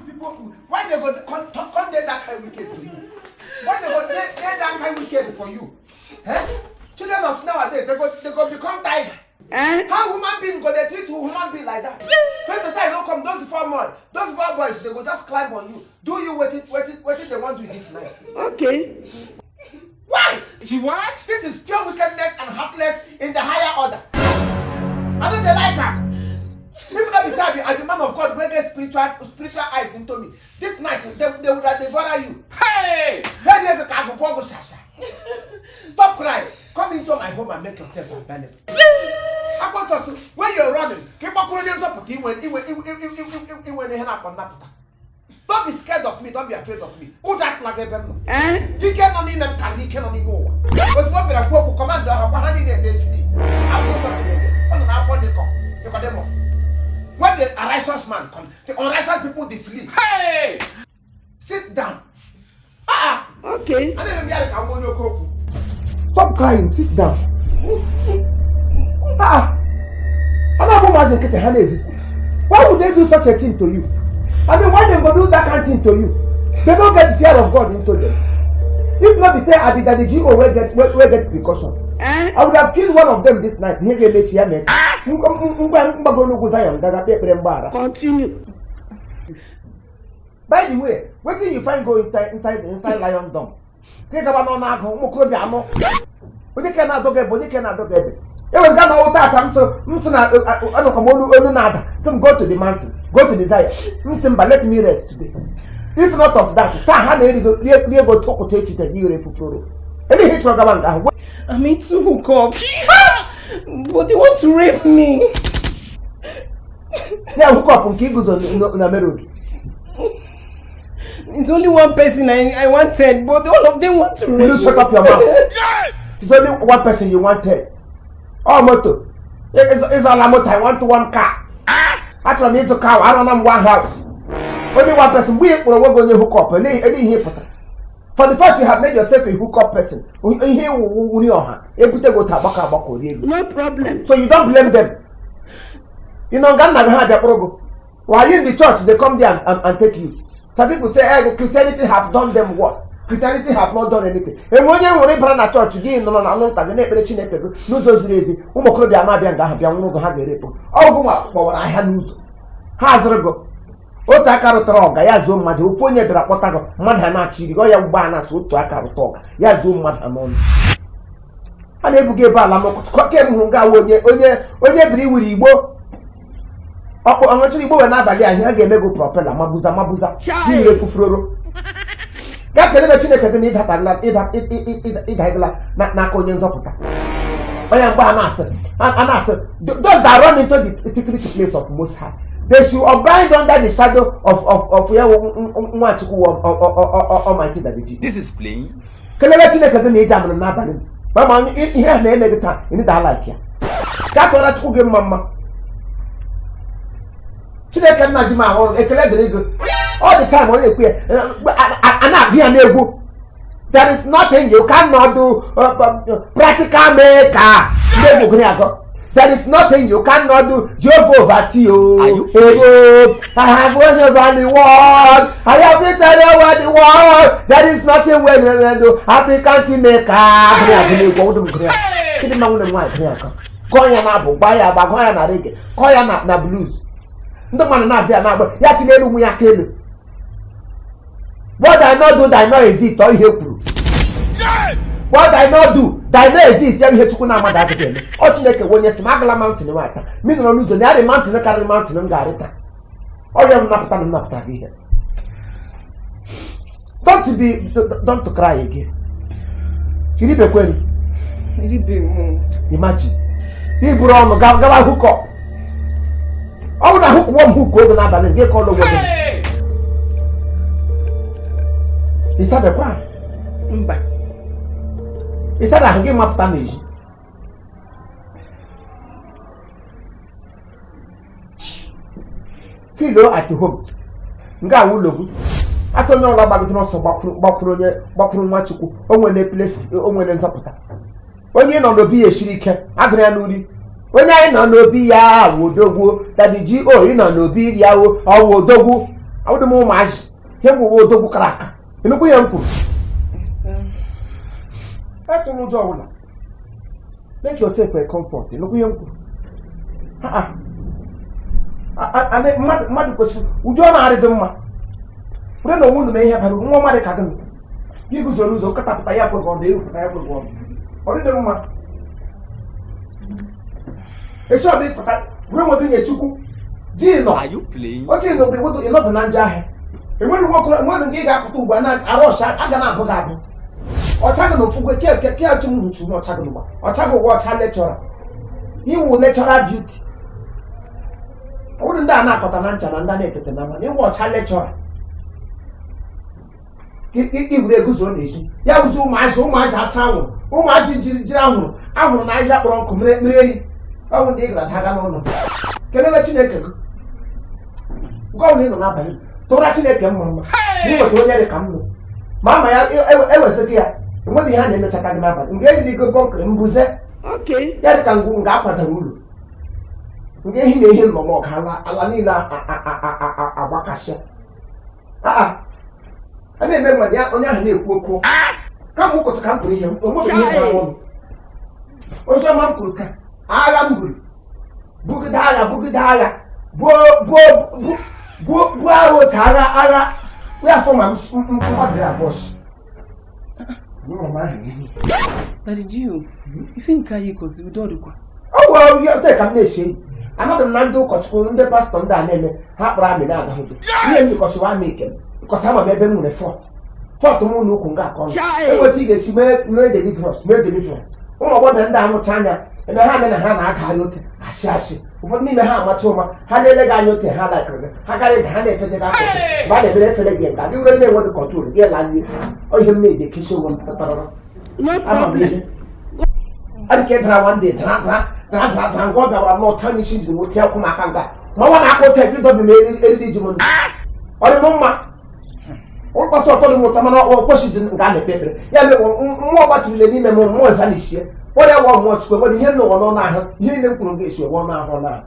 People, why they go come dey that kind wicked to you? Why they go dey that kind wicked for you? Eh? Children of nowadays, they go become tiger. Eh? How human being go dey treat human being like that? So if the side no come, those four boys, they go just climb on you, do you wetin they wan do this night. Okay. Why? She what? This is pure wickedness and heartless in the higher order. I no dey like am. If no be say I be man of God wey get spiritual eyes into me, this night they would have devour you. Hey! Hey, you ka agụkwọ gụ shasha. Stop crying. Come into my home and make yourself available. Akwụkwọ Nsọ sị, when you're running, ka ị gbakwuru onye nzọpụta inwe ihe na-akpọ nnapụta. Don't be scared of me, don't be afraid of me. Ụjọ atụla gị ebe m nọ. Eh? Ike nọ n'ime m karịrị ike nọ n'ime ụwa. Ozugbo m bịara kwuo okwu, command ọha gwa ha niile na-efili. Akwụkwọ Nsọ dị ede. Ọ nọ n'akwụkwọ Nicodemus. When the righteous man come, the unrighteous people, dey flee. Hey! Sit down. Ah ah. Okay. A na-eme ya ka nwa onye oke okwu. Stop crying, sit down. Ah, ọ na-abụ ụmụazị nkịtị ha na-ezizi. Why would they do such a thing to you? I mean, why they go do that kind thing to you? They no get fear of God into them. If not be say I be Daddy G.O. wey get precaution, Eh? I would have killed one of them this night. Ihe ga-emechi ya mee ngwa mgbago n'ugwu Zion gaga kpee ekpere mgbaghara. Continue. By the way, wetin you find go inside lion dome? Ka ị gaba n'ọnụ agụ ụmụ okorobịa anọ, onye ka na-adọ gị ebe, onye ka na-adọ gị ebe. Ewezụga na ọwụ tata m so m sị na anọkwa m olu na-ada sị m, "Go to the mountain, go to the Zion." M sị, "Mba, let me rest today." If not of that, taa ha na-erigo rie ego tụpụta echiche gị ire fufuru ebe ihe ị chọrọ gaba nga ahụ. I'm into hook up. But they want to rape me. Ya hook up nke iguzo na main road? It's only one person I wanted, but all of them want to Will rape you me. Shut up your mouth? It's only one person you wanted. Oh, moto. Ịzọla moto, I want one car. Achọrọ m ịzụ car, arụna m one house. Only one person. Mgbe ị kpọrọ onwe gị onye hook up, ele ihe ị pụtara? For the fact you have made yourself a hook up person, ihe iwu nri ọha, ebute gị otu agbakọ agbakọ rie ego. No problem. So you don't blame them. You know, nga nna gị ha bịa kpụrụ gị. While you in the church, they come there and take you. Some people say, "Hey, Christianity have done them worse." Christianity have not done anything. Enwe onye nwere ịbara na chọọchị gị nọ na nta gị na-ekpere Chineke gị n'ụzọ ziri ezi, ụmụ okorobịa na-abịa nga ahụ bịa nwụrụ gị, ha ga-erepụ. Ọgwụ nwa kpọwara ahịa n'ụzọ. Ha zụrụ gị. Otu aka rụtara ọga ya zuo mmadụ, ofu onye bịara kpọta gị, mmadụ ha na-achị gị, ọ ya mgbe a na-asụ otu aka rụta ọga ya zuo mmadụ ha n'ọnụ. A na-ebuga ebe ala m ke m hụrụ nga awụ onye biri iwere igbo ọkpụ ọṅụchiri igbo wee n'abalị ahụ a ga-eme gị propeller mabuza mabuza. Chai! Ire fufuroro gaa kelebe Chineke gị na ịdabala ịdagala n'aka onye nzọpụta, onye mgbe a na-asị those that run into the secret place of Most High, they should abide under the shadow of ya Nwachukwu Almighty Daddy G. This is playing. Kelele Chineke gị na ije amụrụ n'abalị ma ihe a na-eme gị taa ị da like ya ka tụọra Chukwu gị mma mma. Chineke nna ji m ahụ, ekele dịrị gị. All the time ọ na-ekwu ya, a na-agụ ya n'egwu. There is nothing you cannot do, practical maker. Ndị egwu gụrụ ya agụ. There is nothing you cannot do, Jehovah over you. Are you Ego, I have won over the world. I have written over the world. There is nothing well you do, African maker. Gụrụ ya agụ n'egwu, ọ gụrụ ya. Chidimma nwunye m nwaanyị gụrụ ya agụ. Gụọ ya na abụ, gbaa ya agba, gụọ ya na reggae, gụọ ya na blues. Ndị mmadụ na-azị ya na-agba ya chi n'elu nwe ya aka elu. What I not do that not exist, ọ ihe kwuru. What I not do that not exist, ya bụ ihe Chukwu na-amadụ adịghị eme. Ọ Chineke bụ onye sị m agala mountain m ata m nọrọ n'ụzọ na yarị mountain karịrị mountain m ga-arịta ọrịa m napụta na m napụtara gị ihe. Don't cry again. Kiribekweri. Eribe m. Imagine iburu ọnụ gawa hook up. Ọ bụ na hook wọ m hook oge n'abalị gị kọlụ onwe gị. Hey! Ịsabekwa? Mba. Ịsada ahụ gị mapụta n'ezi. Feel at home nke a ụlọ gị atọ onye ọbụla gbagidere ọsọ gbakwuru onye gbakwuru nwa Chukwu, o nwere place, o nwere nzọpụta. Onye nọ n'obi ya esiri ike agụrụ ya n'uri. Onye anyị nọ n'obi ya wụ odogwu. Daddy G.O. ị nọ n'obi ya wụ ọwụ odogwu. Awụdị m ụmụazị. Ihe m bụ odogwu kara aka. Ịnụkwu ihe m kwuru? Yes, sir. Etụla ụjọ ọbụla. Make yourself a comfort. Ịnụkwu ihe m kwuru? Ha, ha. Mmadụ kwesịrị ụjọ ọ na-arị dị mma. Were na onwe unu mee ihe bara uru. Nwa mmadụ ka gị gị guzoro ụzọ katapụta ya kweghị ọnụ, erupụta ya kweghị ọnụ. Ọ dịdị mma. Esi ọ dị pụta were nwe gị nye Chukwu dị nọ. Are you playing? Otu ịnọ bụ ịnọdụ na njọ ahịa. Enweghị nwoke enweghị nke ị ga-apụta ugbu a na-arụ ọcha aga na-abụ gị abụ. Ọcha gị na ofu ke ke ke otu m hụchu na ọcha gị n'ụwa. Ọcha gị ụwa ọcha lecturer. Iwu lecturer beauty. Ọ bụrụ ndị a na-akọta na ncha na ndị a na-etete na mmanụ, iwu ọcha lecturer. Iwere eguzo n'ezi ya bụzi ụmụazị asa anwụrụ, ụmụazị jiri anwụrụ na ahịhịa kpọrọ nkụ mere mere enyi ọnwụ ndị ị gara daga n'ụlọ. Kelebe Chineke gị nke ọ bụla ị nọ n'abalị, tụra Chineke mma mma na iweta onye dị ka m nụ ma ama ya ewezụga ya, enweghị ihe a na-emechata gị n'abalị mgbe eriri go bọnkịrị mbuze. Ya dị ka ngwu nga akwadoro ụlọ nga ehi na ehi nọ n'ọga ala ala niile agbakasịa. Aa, a na-eme mmadụ ya onye ahụ na-ekwu okwu kama ụkọtụ ka m kwuru ihe m onwebeghị ihe bara ọnụ. Ozi ọma m kwuru ka agha m buru bugide agha, bugide agha, buo buo buo buo buo agha otu agha agha wee afọ ma m mmadụ abụọ si. Nụrụ m ahụ ihe. Daddy G.O, ife nke anyị kozi udo dịkwa. Ọ bụ ihe ote ka m na-esi enyi anọdụ m na ndị ụkọchukwu, ndị pastọ, ndị a na-eme ha kpọrọ amị na-aga ụjọ ihe m jikọsịwa amị ike m bikọsị ama m ebe m nwere fọt m ụlọ ukwu nga akọ ọnụ. Enweta ị ga-esi mee deliverance, mee deliverance ụmụ agbọghọbịa ndị anụcha anya ebe ha mee na ha na-agagharị ote asị asị. Ụfọdụ n'ime ha amacha ụma ha na-ele gị anya ote ha laikịrị gị, ha gara ịda ha na-efeje gị aka ote mgbe a na-emere efere gị nga gị were na-enweghị control gị lalie. Ọ ihe m na-eji ekesi onwe m parara. No Ama m problem. ihe adị ka ịdara nwanne dara dara dara dara dara ngwa ọ bịawara n'ọta n'isi jiri nwoke akwụ m aka nga ma nwa m aka ote gị dọbi m eriri ji m ndụ. Ọ dị m mma ụkpọsị ọtọ dị m ụtọ, mana ọ kwesịghị nke a na-ekpe ekpere ya mere mmụọ gbatụrụle n'ime m, mmụọ vanishie kpọrọ ya wọ mmụọ Chukwu. Enwere ihe n'ụwa n'ọnụ ahụ, ihe niile m kwuru ga-esi ọnụ ahụ ọnụ ahụ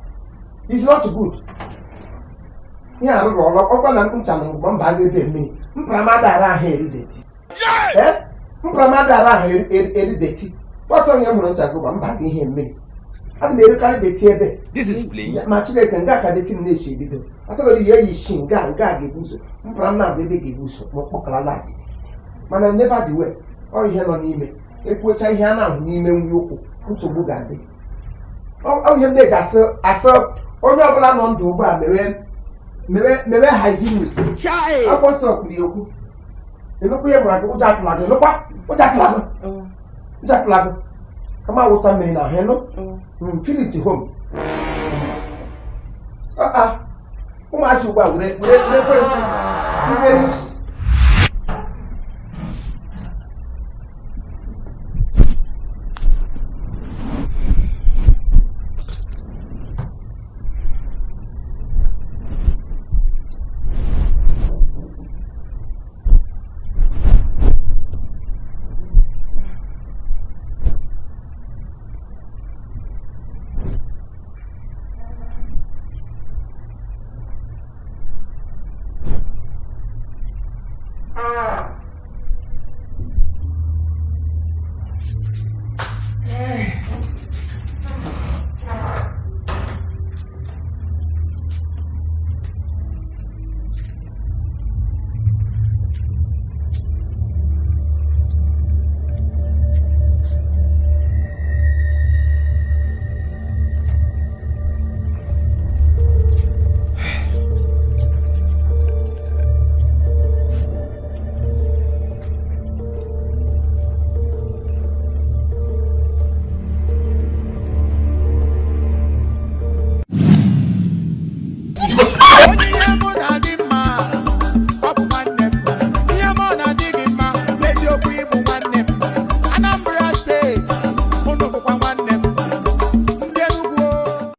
is not good. Ihe arụrụ ọrụ ọkwa na ncha na mgbe mba ga ebe mmiri mpara m adara ahụ eri dirty. Ee, mpara m adara ahụ eri dirty. Ọsọ onye m hụrụ ncha gụba mba gị ihe mmiri ana m erikarị dirty ebe. This is playing. Ma Chineke nga ka dirty m na-esi ebido asọgoro ya eyi isi nga nga ga-ebu ụzọ mpara m na-abụ ebe ga-ebu ụzọ ma kpọkarala adịdị, mana never the way ọ ihe nọ n'ime ekwucha ihe a na-ahụ n'ime nri ụkwụ nsogbu ga-adị. Ọ ihe m na-eji asị asị onye ọbụla nọ ndụ ugbu a mewe mewe mewe hygienist. Akwụkwọ nsọ kwuru ya okwu. Ịnụkwa ihe gwara gị? Ụjọ atụla gị. Ịnụkwa? Ụjọ atụla gị. Oh, Ụjọ atụla gị kama awụsa mmiri na ahụ ịnụ. Oh. Feel it home. Ah, ah. Ụmụazị ugbu a were were were ekwensị tinyere isi.